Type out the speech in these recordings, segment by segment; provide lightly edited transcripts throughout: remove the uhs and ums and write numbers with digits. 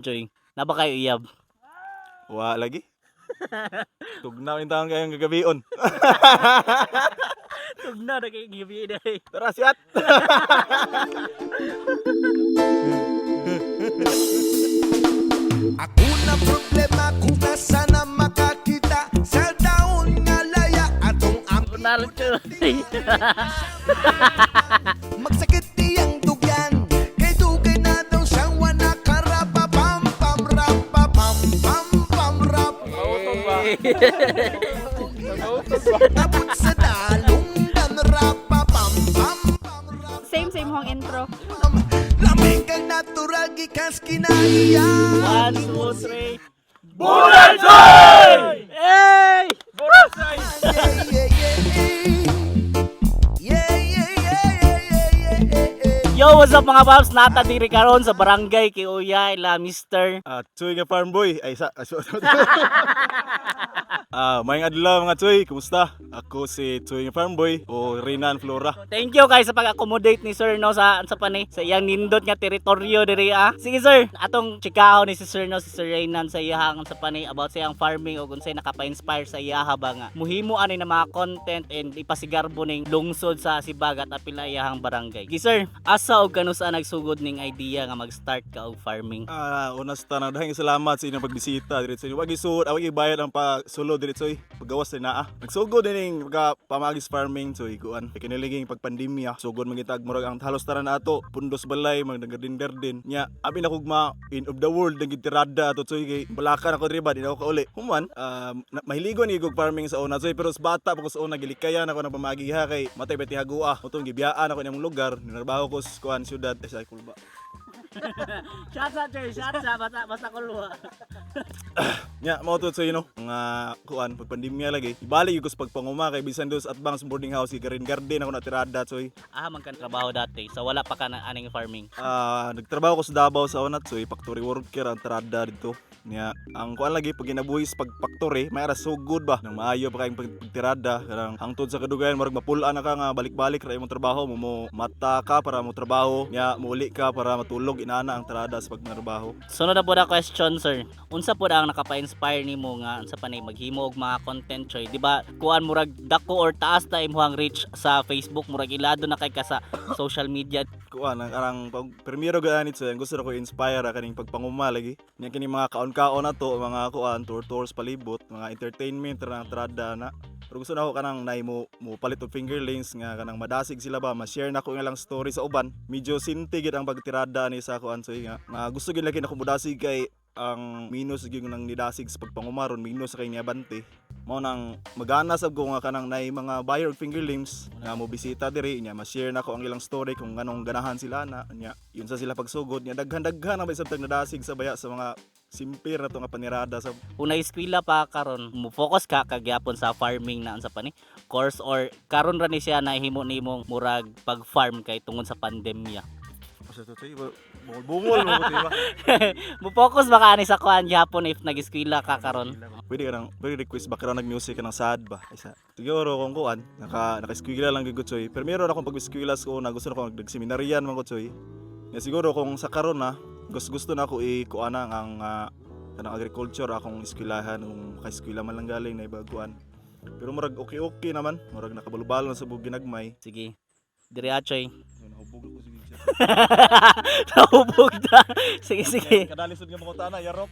Choy, naa ba kayo iyab? Wa lagi. Tugnaw intawon kayong gagabion. Tugnaw na kay gabi day. Tara, siyat! Ako na problema kung nasa na makakita sa daon nga laya atong am Unal, Choy. Magsakit iyang dugyan kay dugay na daw siyang wana karapa pam pam rapa pam pam pam rap abot sa dalunggan rapa pam pam pam rap. Same, same hong intro. Lamig kang natural gikas kinaiya. One, two, three. Bulan, Choy! Hey! Yeah. Yo, what's up, mga paps? Nata diri karon sa barangay Kiuyay la Mister. Ah, Tsoy nga farm boy. Ay, sa... Maayong adlaw, mga Tsoy. Kumusta? Ako si Tsoy nga farm boy o Renan Flora. Thank you kay sa pag-accommodate ni Sir no sa panay sa iyang nindot nga teritoryo diri ah. Sige sir, atong chikaho ni si Sir no, si Sir Reynan sa iyahang sa panay about sa iyang farming o unsay nakapa-inspire sa iyaha ba nga muhimo ani na mga content and ipasigarbo ning lungsod sa Sibagat apil na iyahang barangay. Sige sir, asa og kanusa nagsugod ning idea nga mag-start ka og farming? Una sa tanan, dahil salamat sa inyong pagbisita diri sa inyo. Wag isuod, awag ibayad ang pagsulod diri soy. Paggawas ni naa. Nagsugod dining pagka pamagis farming soy kuan. Kiniliging pagpandemya, sugod man gitag murag ang halos tanan ato, pundos balay, magnagarden garden. Nya, abi na kugma in of the world nang tirada ato soy kay balakan ako diri ba di na ako kauli. Human, mahiligon ni og farming sa una soy, pero sa bata pa ko sa una gilikayan ako ng pamagi ha kay matay ba tihagua. Utong gibiyaan ako nimong lugar, ninarbaho ko sa kuan syudad ay sa kulba. Shots out sir, shots out, basta basta kulwa. Nya, mao to sa mga kuan pag pandemya lagi. Ibalik gyud ko sa pagpanguma kay bisan dos at bangs boarding house garin garden ako natirada soy. Ah, man kan trabaho dati. So wala pa ka na aning farming. Nagtrabaho ko sa Davao sa una soy, factory worker ang tirada dito. Nya, ang kuan lagi pag ginabuhi sa pag factory, may ara sugod ba nang maayo pa kayong pagtirada kanang hangtod sa kadugayan murag mapul-an na ka nga balik-balik ra imong trabaho mo, mo mata ka para mo trabaho, nya muuli ka para matulog, inana ang tirada sa pagtrabaho. Sunod na po na question, sir. Unsa po ang nakapa-inspire nimo nga unsa pa ni maghimo og mga content choy? Di ba kuan murag dako or taas na imong reach sa Facebook, murag ilado na kay ka sa social media. Kuan ang arang pag primero ganit sa gusto na ko inspire ra kaning pagpanguma lagi nya kini mga kaon-kaon na to, mga kuan tour tours palibot, mga entertainment ra ang trada na, pero gusto na ako kanang nay mo mo palit og fingerlings nga kanang madasig sila ba, ma-share na ko nga lang story sa uban. Medyo sinti gid ang pagtirada ni sa kuan so nga nga gusto gid lagi na ko modasig kay ang minus gyud nang nidasig sa pagpangumaron, minus sa kay niabante. Mao nang magana sab ko nga kanang nay mga buyer og fingerlings nga mo bisita diri, nya ma-share nako ang ilang story kung nganong ganahan sila na, nya yun sa sila pagsugod, nya daghan-daghan ang bisag nadasig sa baya sa mga simpir na to nga panirada sa Kung na-eskwela pa karon, mo focus ka kagyapon sa farming na unsa pa ni course or karon ra ni siya nahimo nimong murag pag-farm kay tungod sa pandemya? Sa to bungol-bungol mo ko ba. Mo focus ba ka ani sa kuan gyapon if nag-eskwela ka karon? Pwede ka nang pwede request ba karon nag-music ka ng sad ba isa siguro kung kuan naka eskwela lang gyud ko choy, pero meron akong pag-eskwela sa una gusto na ko nagseminaryan man ko choy. Nga siguro kung sa karon na gusto gusto na ako i kuan na ang kanang agriculture akong eskwelahan kung maka-eskwela man lang galing na ibaguan, pero murag okay okay naman, murag nakabalubalo na sa bug ginagmay. Sige. Diri achoy. Nahubog ko sige. Nahubog na. Sige, sige. Kadalisod nga mga tana yarok.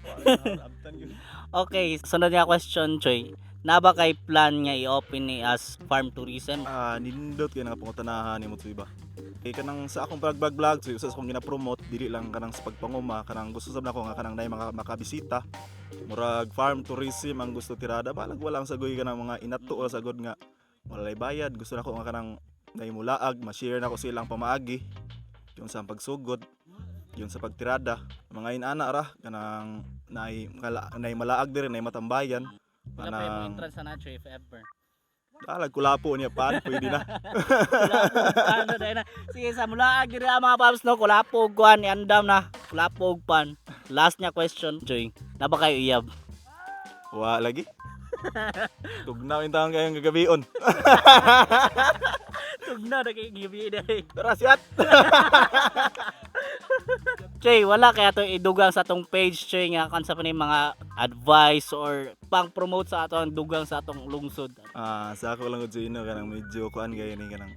Abtan gyud. Okay, sunod nga question, Choy. Na ba kay plan nga i-open ni as farm tourism? Nindot kay nga pangutanahan nimo ba. Kay kanang sa akong pag-vlog so usa sa akong gina-promote dili lang kanang sa pagpanguma, kanang gusto sab nako nga kanang nay mga makabisita. Murag farm tourism ang gusto tirada balag walang sagoy kanang mga inato o sagod nga walay bayad. Gusto nako nga kanang nay mulaag, ma-share nako silang pamaagi yung sa pagsugod, yung sa pagtirada, mga inana ra kanang nay malaag diri, nay matambayan. Wala pa yung Kanang entrance na, Choy, if ever. Alag kulapo niya pan pwede na. Kulapo, ano, dahil na. Sige, sa mula diri ang mga paps no, kulapo kuan andam na. Kulapo pan. Last niya question, Choy. Na ba kayo iyab? Wa lagi. Tugnaw intawon kayong gagabion. Tugnaw na kay gibi day. Tara, siyat! Choy, wala kaya to idugang sa atong page, Choy, nga kan sa pa ni mga advice or pang-promote sa ato ang dugang sa atong lungsod. Ah, sa ako lang gud sa inyo kanang medyo kuan gaya ni kanang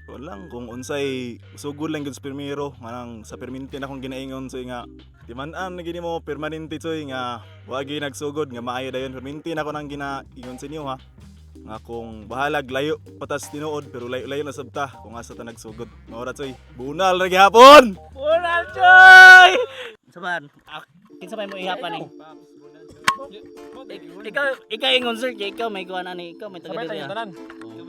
kuan lang kung unsay sugod lang gud sa primero kanang sa perminti na akong ginaingon soy nga timan-an na gini mo permanente soy nga wa gyud nagsugod nga maayo dayon perminti na ako nang ginaingon sa inyo ha nga kung bahalag layo patas tinuod pero layo-layo na sabta kung asa ta nagsugod mao ra soy bunal ra gihapon. Bunal, Choy! Saban, kinsa may mo ihapan ni? Ikaw ingon sir, kay ikaw may kuan ani, ikaw may taga Sabay diri. tayo Ah. tanan.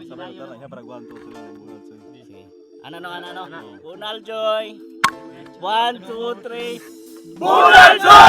Sabay ta na para 1 2 3 na bunal soy. Sige. Ano no, ano no? Bunal, Joy! 1, 2, 3. Bunal, Joy!